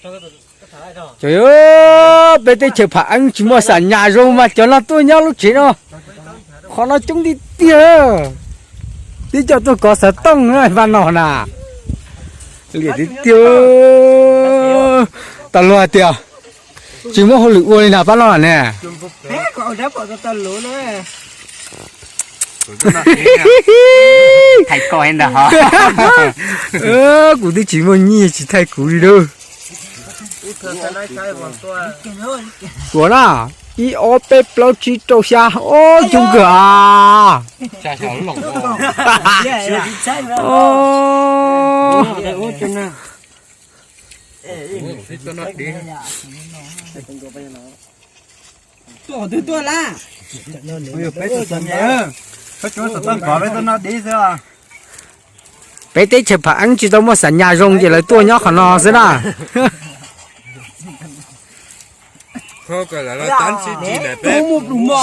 Ces peb teb chaws Pham Eeb tsis muaj xam nyas zoo mas cov no tuaj nyob lub tsev no, qhov no coob tiag tiag. Twb coj tuaj kov xov tooj pab no na. Liam tiag tiag. Tau luag tias tsis muaj hauj lwm ua li na pab no ne. Kuv twb tsis muaj nyiaj tsis thaij kuv li lauj. Tuav na, ib ob peb plaub tsib rau xya, ob coob kawg a. Peb teb chaws Pham Eeb tsis tau muaj xam nyas zoo ces lawv tuaj nyob qhov no xwb na.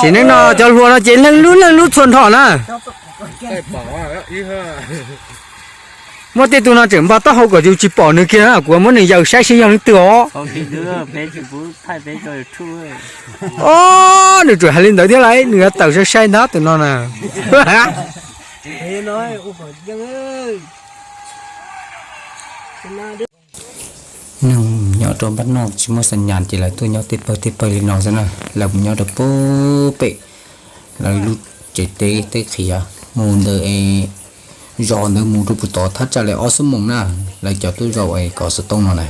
Sim neej no cov hluas no ces leej lub leej lub txhua nrho na. Muab tej tug no tseem npog taub hau kom yus tsis pom nws kiag na, kuv muab nws yaws saib seb yog leej twg os. Ob, nws tseem hais li ntawd thiab lauj, nws yuav tawm sai sai ntag tus no na. Neeg nyob rau npab noj tsis muaj xam nyas ces lawv tuaj nyob tej pawg tej pawg li no xwb na. Lawv mus nyob rau pem lawv lub tsev teb, teb qhiav mus ntawm zos ntawd mus rau puag tod thaj tsam li ob xuab moos na. Lawv cov tuaj zaum es kov xov tooj no na,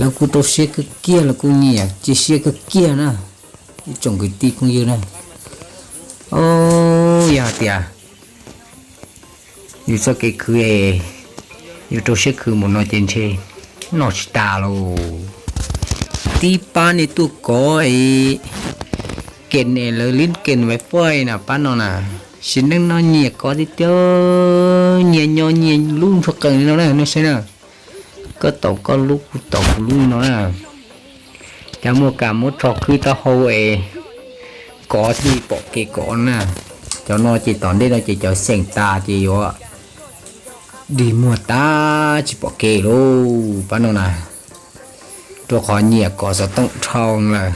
lawv kuj rau siab kawg kiag, lawv kuj nyiam cia siab kawg kiag na. Ib tsoom kwv tij phooj ywg na, o, yog hais tias yus txoj kev khwv es yus rau siab khwv mus no ces ntshe noj tsis tas lauj. Tib pab nej tuaj kov es kem es lawv lib kem wifi na pab no na. Sim neej no nyiam kov tiag tiag, nyias nyob nyias lub ntsuag qees li no na, nej saib na. Koj taus koj lub, kuv taus kuv lub li no na. Cas muaj kam muab rho khwb taub hau es kov thiaj li pom kev kov na. Cov no ces tom ntej no ces cov xeem tas ces yuav dig muag tas tsis pom kev lauj pab no na. Rau qhov nyiam kov xov tooj dhau lawm.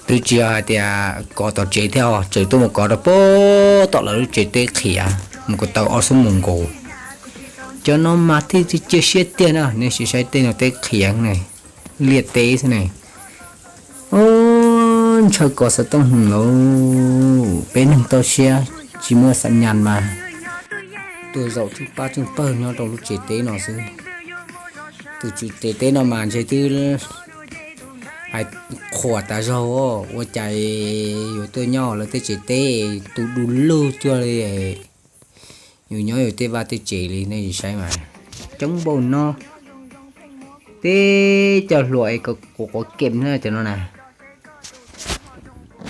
Twb tsis yog hais tias kov tom tsev thiab, tseem tuaj mus kov rau pem tom lawv lub tsev teb qhiav mus kom tau ob xuab moos nkaus. Cov no mas thiaj cia siab tiag na, nej sim saib tej no teb qhiav ne, liaj teb xwb ne. Ntshaw kov xov tooj hwv lauj, peb neeg toj siab tsis muaj xam nyas mas tuaj zaum tswj pab tswj pawg nyob rau lub tsev teb no xwb. Tus tswv tsev teb no mas ntshe twb hais qhuas tas zog ua cas yuav tuaj nyob lawv tej tsev teb, tus du lug cuag li yus nyob yus tej vaj tej tsev li nej saib mas coob npaum no. Teb cov hluas es quav quav kem na cov no na.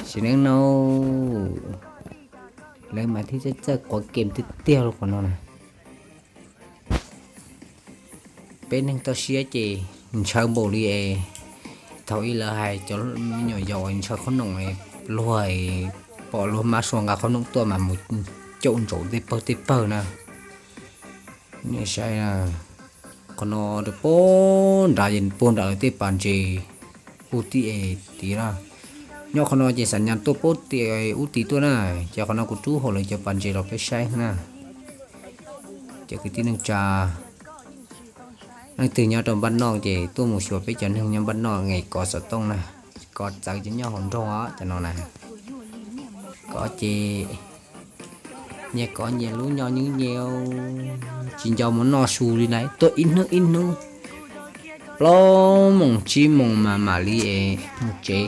Sim neej no lawv mas thiaj txawj txawj quav kem tiag tiag li qhov no na. Peb neeg toj siab ces ntshaw npaum li es thaum ub lawv hais cov me nyuam yaus ntshaw qhob noom, luag pom luag mab sua nqa qhob noom tuaj mas mus caum ntsaum tej pawg tej pawg na. Nej saib, qhov no rau puag nrad, puag nram lawv tej pas ntses ub tim tid na. Nyob qhov no ces xam nyas tuaj puag tim ub tid tuaj na. Ces qhov no kuv rub hauv lawv cov pas ntses los peb saib na. Ces kwv tij neej tsa leej twg nyob rau npaj noj ces tuaj mus xyuas peb cov neeg nyob npaj noj es kov xov tooj na. Kov txawv ces nyob hauv nroog os cov no na. Kov ces nyias kov nyias lub nyo nyob nyias, tsis nco mus noj su li na, tuaj ib hnub ib hnub. Plaub moos tsib moos mas mam li es mus tsev,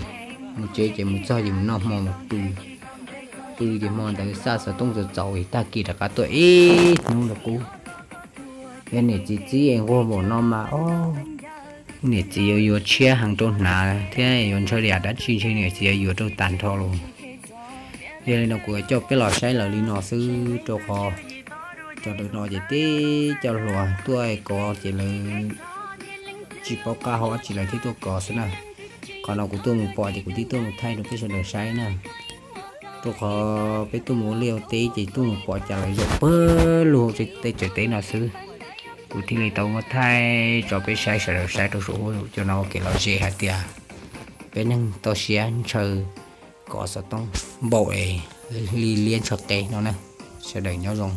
mus tsev ces mus txog ces mus noj hmo mus pw. Pw ces hmo ntawd xa xov tooj txaus txaus es tag kis rov qab tuaj ib hnub rau qub. Yog niam txiv txib es nquag npaum no mas, o, niam txiv yuav yuav tshiab heev rau hnav thiab yuav ntshaw li dab tsi ntshe niam txiv yuav yuav rau tag nrho los. Yog li no kuv yuav coj peb los saib lawv li no xwb rau qhov cov ntawm no ces teb cov hluas tuaj kov ces lawv tsis paub qab hau dab tsi lawv thiaj tuaj kov xwb na. Qhov no kuv tuaj mus pom ces kuv thiaj tuaj mus thaij rau peb sawv daws saib na. Rau qhov peb tuaj mus ua liaj ua teb ces tuaj mus pom cas lawv zaum pawg lug tej tsev teb no xwb. Kuv thiaj li tau muab thaij tso peb saib, sawv daws saib rau saum huab saum cua no ua kev lom zem hais tias peb neeg toj siab ntshaw kov xov tooj npaum es li liab ntshaw qe no na. Sawv daws nyob zoo.